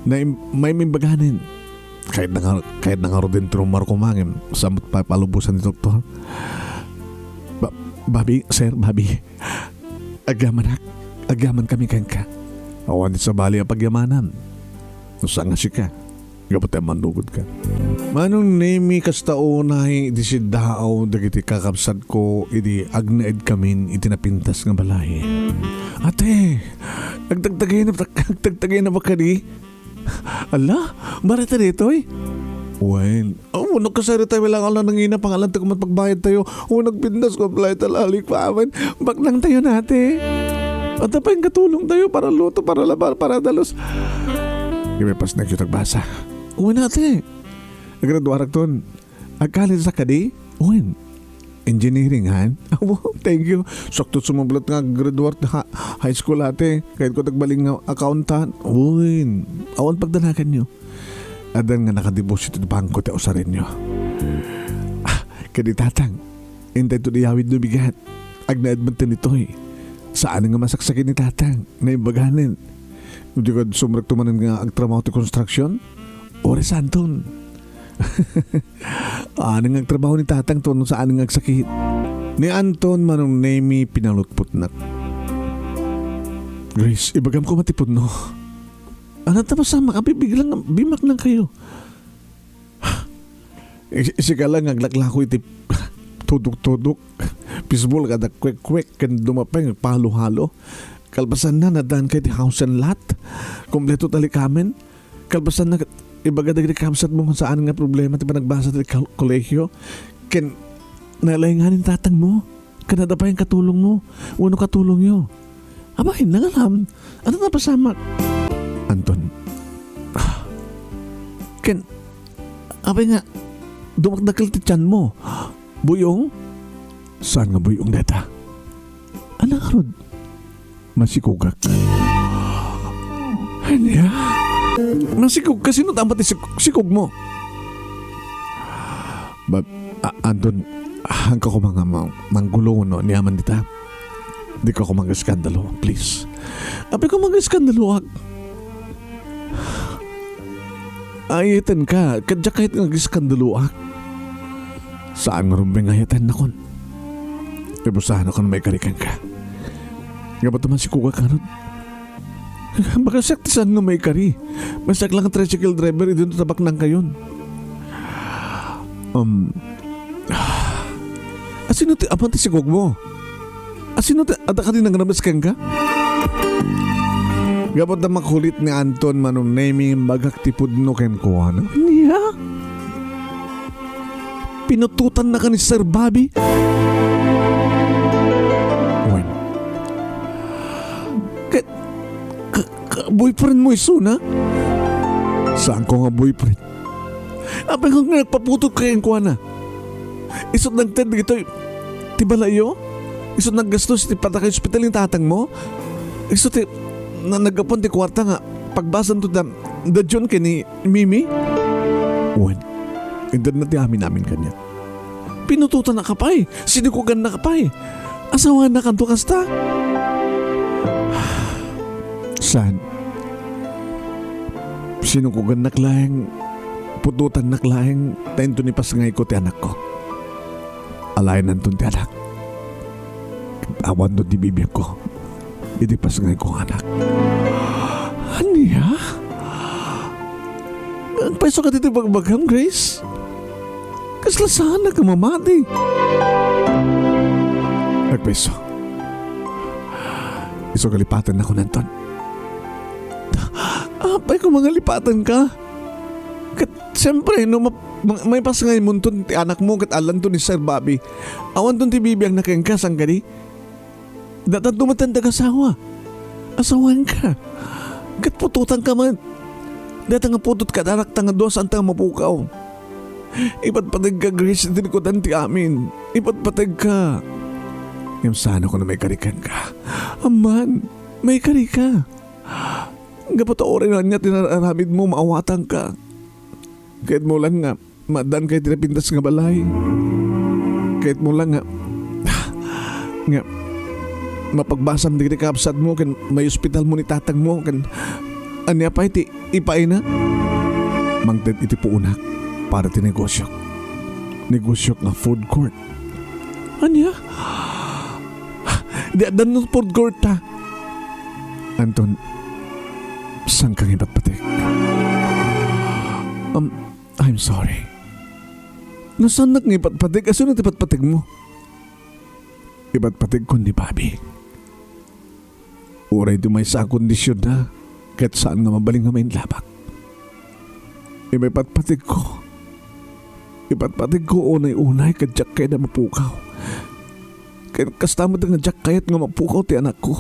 Naim-, maimimbaganen. Kayatna nga, kayatna ngarud ti rummuar koma ngem saan met pay palubosan ti doktor. Ba-, Bobby, sir, Bobby. Agyamanak, agyamankami kenka. Awan ti sabali a pagyamanan. No saan nga sika, gapu ta mannugodka. Manong Nemi, kasta unay idi siddaaw dagiti kakabsatko idi agnaedkamin iti napintas nga balay. Ate, agtagtagayna, agtagtagayna ba kadi? Ala, barita ditoy? Wen, oh, no kasaritayo lang ala nangina pangalan ta kumat pagbayad tayo. Oh, nagpintas ko apply ta lalik pa amin. Baknang tayo nate. At apa yung katulong tayo para luto, para labar, para dalos. Kami pas na kita basa. Wen ate. Nagraduarak ton. Agkalit sa kadi? Wen. Engineering, han? Awo, thank you. Sakto sumublat nga graduate ha-, high school ate. Kahit ko tagbaling nga accountant. Wen. Awan pagdanagan nyo. Adan nga nakadeposito ti bangko ti ausarenyo. Ah, kadi tatang. Intay to di awid no bigat. Agna admanten itoy. Saan nga masaksakit ni tatang? Naimbaganen. Di ka sumrek tumanen nga agtrabaho ti construction? Ore santon. Ano nga agtrabaho ni tatang to no saan nga agsakit? Ni Anton, Manong Nemi, pinalutpotnak. Grace, ibagam ko matipod no. Ano ta basta makabibiglang bimak lang kayo? Is-, isika lang nga aglaklako iti tudok-tudok. Fishball kada kwek-kwek ken dumapeng palo-halo. Kalpasanna, nadaan kay ti house and lot. Kompleto talikamen. Kalpasanna, ibaga dagiti kabsat mo nga saan nga problema ti panagbasa ti kol-, kolehiyo. Ken, nalainganin tatangmo. Kanada pay ang katulongmo. Wenno katulongyo. Apay, nangalam. Ano napasamak? Anton. Ah. Ken, apay nga, dumakdakkel ti tianmo. Buyong? Saan nga buyong deta? Ano ngarud? Masikugak. Ania? Masikog ka? Sino tama ti sik-, sikogmo? Ba, a-, Anton, hangka ko mga ma-, manggulo no, niaman dita. Di ka ko mag-eskandalo, please. Apay ko mag-eskandaloak. Ayatan ka, kadya kahit nga eskandaloak. Saan nga rumbeng ayatan nakon? Ibusahan ako na maikari kenka. Nga ba't naman si Kuga kanod? Baka siak ti saan nga maikari. Basta lang tricycle driver, idin tabak nang kayon. Um, asino ti, apan ti sigog mo? Asino ti, adda ka din nangrabas kenka? Gapu ta makulit ni Anton Manong Nemi, bagak ti pudno kenkuana. Nia? Pinututan na ka ni Sir Bobby? Wen. Ka, ka, ka, boyfriend mo isuna? Saan ko nga boyfriend? Apay nga nagpaputot ka kenkuana? Isut nagted ditoy ti balayyo? Isut naggastos ti pataka ospital ni tatang mo? Isut ti na, naggapuan ti kuarta nga pagbasam to da, da John ken ni Mimi? Wen, inted na ti amin-amin kaniak. Pinutotan na ka pay, sinukugan na ka pay. Asawan na kanto kasta? Saan? Sinukugannak laeng, putotannak laeng, ta inton ipasngayko ti anakko. Alaenanton ti anak. Awanto ti bibiagko. Iti pasngayko nga anak. Ania? Agpayso ka ditoy bagbagam, Grace? Kasla saan nga mamati? Agpayso. Isu kalipatan na kunanton. Apay ko mangalipatan ka? Ket, siyempre, no map-, ma-, maipasngaymonton ti anakmo ket allanto ni Sir Bobby, awanton ti bibiagna kenka, saan kadi? Datanto met ti nagasawa. Asawanka. Ket putotanka met. Data nga putot ka, anak, ta nga dua, saan ta nga mapukaw. Ipatpategka, Grace, iti likudan ti amin. Ipatpategka. Ngem saan ko na maikari kenka? Amman, maikari ka. Gapu ta uray ania ti nararamidmo, maawatanka. Ket mo lang nga, maaddaan ka iti napintas nga balay. Ket mo lang nga, nga, mapagbasam dagiti kabsatmo, ken maiospitalmo ni tatangmo, ken ania pay ti ipaayna? Mangted iti puonak para ti negosiok. Negosiok nga food court. Ania? Di addan no food court ta. Anton, saan ka nga ipatpatek? Um, I'm sorry. No saannak nga ipatpatek, asino ti patpatek mo? Ipatpatek ko ni Bobby. Uray ti maysa a kondisionna, ket saan nga mabalin nga mainlabak. Ipatpategko. Ipatpategko unay-unay ket diak kayat a mapukaw. Ket kasta met nga diak kayat nga mapukaw ti anakko.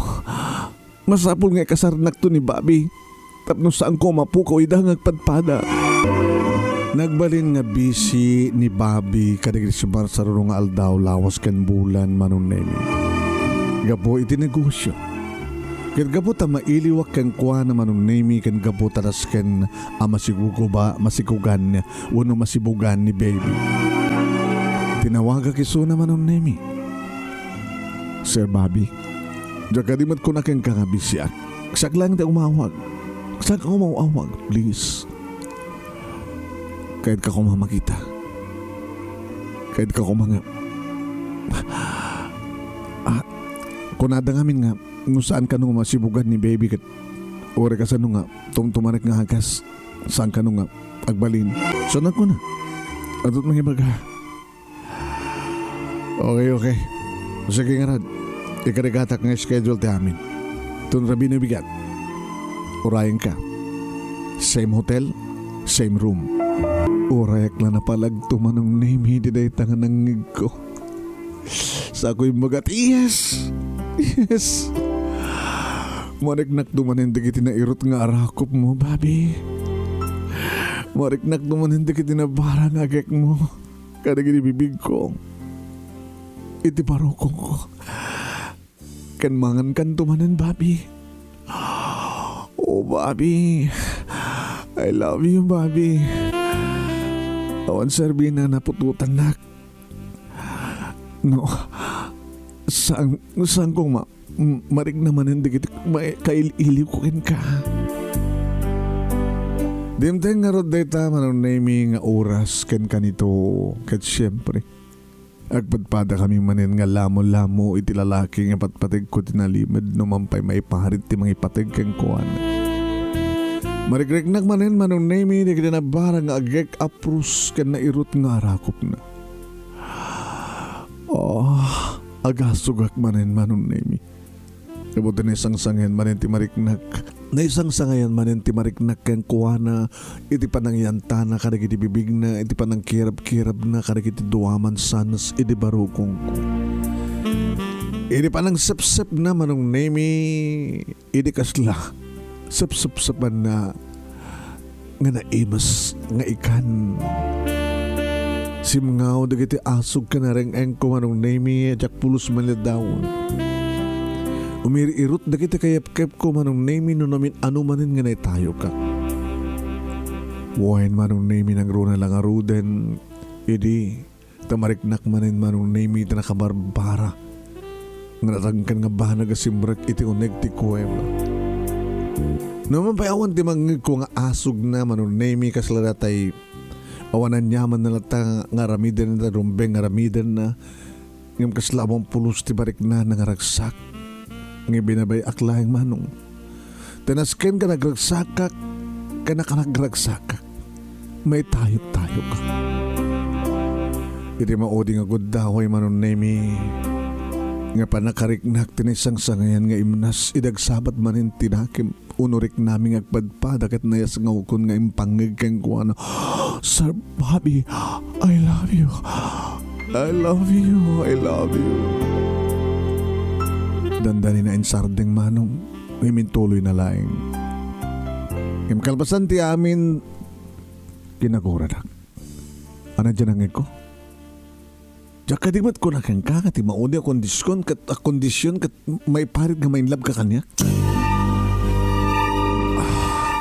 Masapul nga ikasarnakto ni Bobby. Tapno saanko a mapukaw ida nga agpadpada. Nagbalin nga bisi ni Bobby kadagiti sibarsaruno nga aldaw lawas ken bulan, Manong Nemi. Gapu iti negosio. Ket gapu ta mailiwak kenkuana, Manong Nemi, ken gapu ta dasken a masiguguba, masigugan, wenno masibugan ni Baby. Tinawagak isuna, Manong Nemi. Sir Bobby, diak kadi met kuna kenka nga bisiak. Siak laeng ti umawag. Siak nga umawag, please. Kayat ka koma makita. Kayat ka koma nga, ah, kunada ngamin nga, no saan kano nga masibugan ni Baby ket uray kasano nga tumtumanek nga agas, saan kano nga agbalin. Saan ako na? Adut mangibaga. Okay, okay. Sige ngarud. Ikarigatak nga schedule ti amin. Tun rabii no bigat. Urayenka. Same hotel, same room. Uray ak la napalagto, Manong Nemi, iti dayta nga nangngegko. Sakoy magat, "Yes! Yes!" Mariknakto manen dagiti nairut nga arakupmo, Bobby. Mariknakto manen dagiti nabara nga agekmo kadagiti bibigko, iti barukongko. Ken mangankanto manen, Bobby. Oh, Bobby. I love you, Bobby. Awan serbina, naputotannak. No. Saan, saan kong ma-, m-, marikna manen dagiti ma-, kail-iliwko kenka. Dimteng ngarud dayta, Manong Nemi, nga oras ken kanito, ket siempre, agpadpadakami manen nga lamo-lamo iti lalaki nga patpategko ti nalimed no man pay maiparit ti mangipateg kenkuana. Marikriknak manen, Manong Nemi, dagiti nabara nga agek a pros ken nairut nga arakupna. Oh, agasugak manen, Manong Nemi. Gapu ta naisangsangayan manen ti mariknak. Naisangsangayan manen ti mariknak kenkuana iti panangyantana kadagiti bibigna, iti panangkirabkirabna kadagiti dua a mansanas idi barukongko. Iti panangsepsepna, Manong Nemi, idi kasla sepsepsepanna nga naimes nga ikan. Simngaw dagiti asog ken nareng-engko, Manong Nemi, a diak pulos malidaw. Umirir-irut dagiti kayepkepko, Manong Nemi, no namin-ano manen nga naitayoka. Wen, Manong Nemi, nangruna la ngaruden, idi ta mariknak manen, Manong Nemi, ta nakabarbara nga natangken nga banag a simrek iti uneg ti kuweba. No man pay awan ti mangngegko nga asugna, Manong Nemi, kasla datay awan aniamanna latta nga aramidenna, ta rumbeng nga aramidenna, ngem kasla awan pulos ti mariknana nga ragsak. Nga ibinabay-ak laeng, Manong. Ta nasken nga nagragsakak, ken nakanagragsakak, maitayok-tayokak. Iti maudi nga gundaway, Manong Nemi, nga pannakariknak ti naisangsangayan nga imnas idi agsabat manen ti nakem, uno riknami nga agpadpada ket nayasngawkon nga impangngeg kenkuana, "Sir Bobby, I love you. I love you. I love you." Dandani na insardeng, Manong, ngem intuloyna laeng. Ngem kalpasan ti amin, kinaguranak. Ania diay nangngegko? Diak kadi met kuna kenka nga ti maudi a kondision ket, a kondision ket maiparit nga ma-in love ka kaniak? Ah,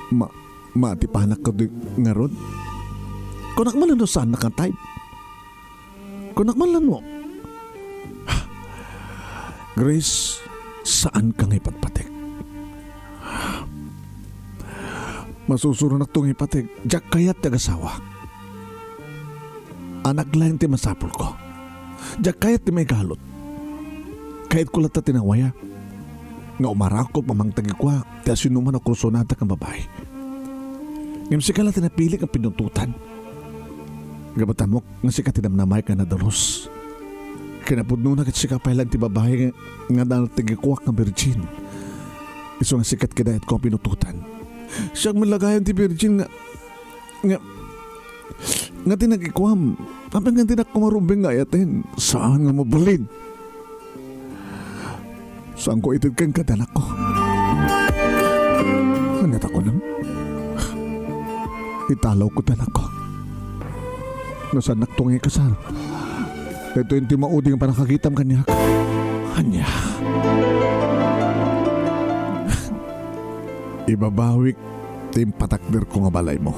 ma-, maatipanak kadi ngarud? Kunak man no saannak nga type. Kunak man no, Grace, saanka nga ipatpatek. Masusuronakto nga ipateg. Diak kayat ti agasawa. Anak laeng ti masapulko. Diak kayat ti maigalut. Kayatko latta ti nawaya nga umarakup a mangtagikuak ti asinoman a kursonadak nga babai. Ngem sika la ti napilik nga pinutotan. Gapu ta ammok nga sika ti namnamaek nga nadalus. Kinapudnona ket sika pay laeng ti babai nga, nga naltagikuak nga birgin. Isu nga sika ti kinayatko a pinutotan. Siak met la gayam ti birgin nga, nga, nga tinagikuam. Apay nga dinak kumarumbeng nga ayaten? Saan nga mabalin? Saanko ited kenka ti anakko? Ania ta kunam? Italawko ti anakko. No saannakto nga ikasar, daytoy ti maudi nga pannakakitam kaniak. Ania? Ibabawik ti impatakderko nga balaymo.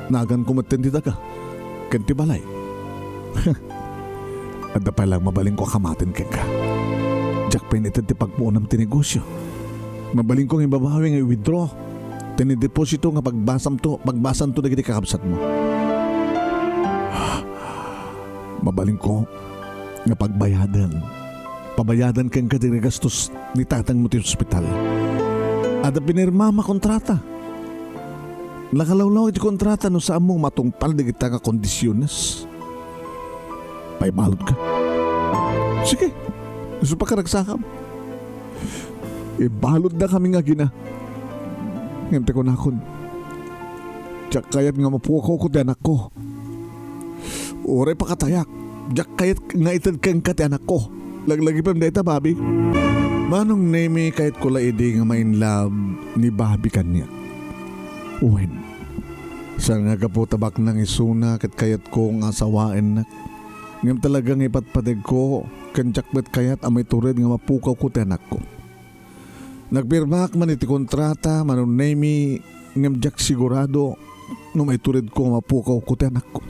Naganko metten ti daga ken ti balay. Adda pay laeng mabalinko a kamaten kenka. Diak pay ited ti pagpuonam ti negosio. Mabalinko nga ibabawi nga i-withdraw ti nideposito nga pagbasamto, pagbasanto dagiti kakabsatmo. Mabalinko nga pagbayadan. Pabayadan kenka ti gastos ni tatangmo ti ospital. Adda pinirmam a kontrata. Nakalawlaw iti kontrata no saanmo matungpal dagita nga kondisiones. Paibalutka. Sige, isu pakaragsakam. Ibaludnakami nga agina. Ngem ti kunakon, diak kayat nga mapukawko ti anakko. Uray pakatayak, diak kayat nga ited kenka ti anakko. Laglagipem dayta, Bobby. Manong Nemi, kayatko la idi nga ma-in love ni Bobby kaniak. Wen, saan nga gapu ta baknang isuna ket kayatko nga asawaennak. Ngem talaga nga ipatpategko ken diak met kayat a maitured nga mapukawko ti anakko. Nagpirmaak man iti kontrata, Manong Nemi, ngem diak sigurado no maituredko nga mapukawko ti anakko.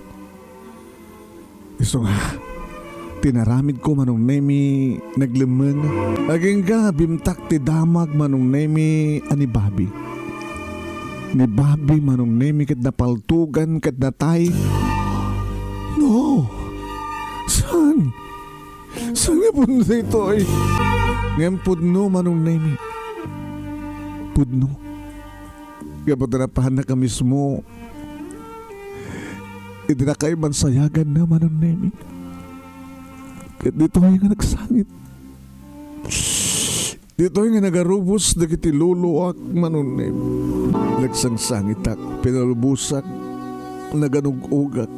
Isu nga, ti inaramidko, Manong Nemi, naglemmeng. Agingga bimtak ti damag, Manong Nemi, a ni Bobby. Ni Bobby, Manong Nemi, ket napaltugan ket natay. No! Saan? Saan nga pudno daytoy? Ngem pudno, Manong Nemi. Pudno. Gapu ta napanak a mismo iti nakaiban sayaganna, Manong Nemi. Ket ditoy nga nagsangit. Ditoy nga nagarubos dagiti luluak, Manong Nemi. Nagsangsangitak, pinalbusak, naganug-ugak.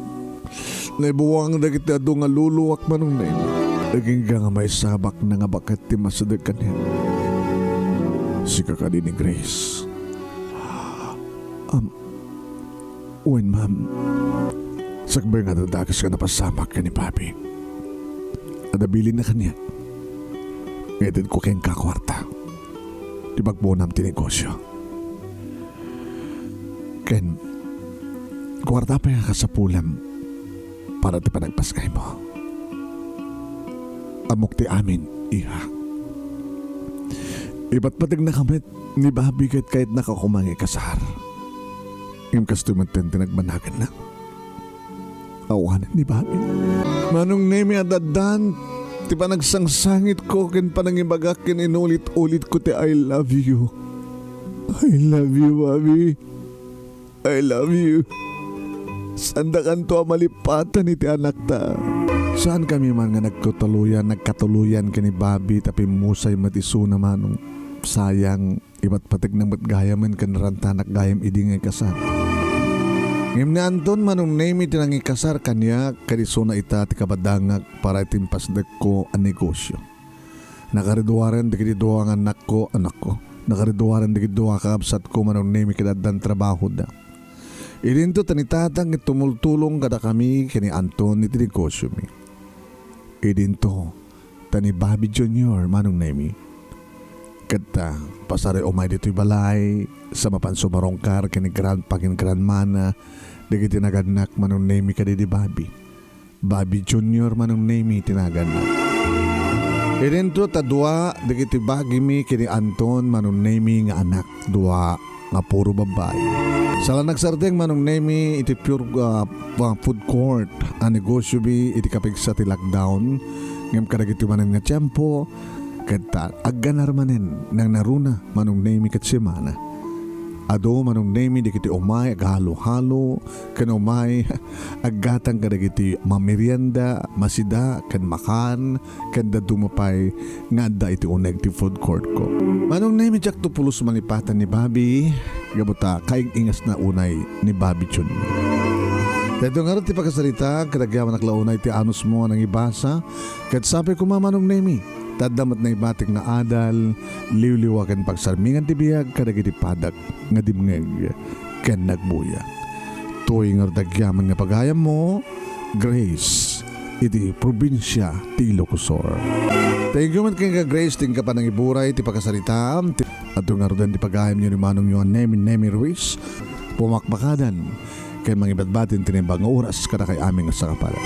Naibuang dagiti adu nga luluak, Manong Nemi. Agingga nga maisabakna nga baket ti masideg kaniak. Sika kadi ni Grace. Am, wen, ma'am. Sakbay nga adda dakes nga napasamak ken ni Bobby. Adda bilinna kaniak. Nga itedko kenka kuarta. Ti pagpunam ti negosyo. Ken, kuarta pay nga kasapulam para ti panagpaskaymo. Ammok ti amin, iha. Ipatpategnaka met ni Bobby ket kayatnaka koma nga ikasar. Ngem kastoy met ti nagbanaganna. Awanen ni Bobby. Manong Nemi, ad-addan ti panagsangsangitko ken panangibagak ken inulit-ulitko ti "I love you. I love you, Bobby. I love you." Saandakanto a malipatan iti anakta. Saankami man nga nagkatuloyan, nagkatuloyan ken ni Bobby ta pimmusay met isuna, Manong. Sayang, ipatpategna met gayamen ken narantanak gayam idi nga ikasar. Ngem ni Anton, Manong Nemi, ti nangikasar kaniak, ken isuna ita ti kabadangak para iti impasdekko a negosyo. Nakariduaren dagiti dua nga annakko, annakko. Nakariduaren dagiti dua a kakabsatko, Manong Nemi, ket addan trabahoda. Idinto ta ni Tatang ket tumultulong kadakami ken ni Anton iti negosiomi. Idinto ta ni Bobby Junior, Manong Nemi. Ket, ah, pasaray umay ditoy balay, sa mapan sumarungkar ken ni grandpa ken grandmana, dagiti nagannak, Manong Nemi, kadi di Bobby. Bobby Junior, Manong Nemi, ti naganna. Idinto ta dua dagiti bagimi ken ni Anton, Manong Nemi, nga anak, dua nga puro babbai. Saan la nagsardeng, Manong Nemi, iti pure, ah, pa-, food court a negosiomi iti kapigsa ti lockdown. Ngem kadagiti manen nga tiempo, ket ta-, agganar manen, nangnaruna, Manong Nemi, ket semana. Adu, Manong Nemi, dagiti umay aghalo-halo, ken umay aggatang kadagiti mamerienda, masida, ken makan, ken dadduma pay nga adda iti uneg ti food court ko. Manong Nemi, diakto pulos malipatan ni Bobby, gapu ta kaing-ingasna unay ni Bobby Junior. Daytoy ngarud ti pakasaritak, ket agyamanak la unay ti anusmo a nangibasa, ket sapay koma, Manong Nemi, ta adda met naibatik nga adal, liwliwa ken pagsarmingan ti biag kadagiti padak nga dimngeg ken nagbuya. Toy ngarud agyaman nga pagayammo, Grace, iti probinsia ti Ilocos Sur. Thank you met kenka, Grace, ti inka panangiburay ti pakasaritam. Adtoy ngaruden ti pagayamyo ni manongyo a Nemi, Nemi Ruiz. Pumakpakadan ken mangibadbati ti naimbag nga oras kadakay amin nga sakapala.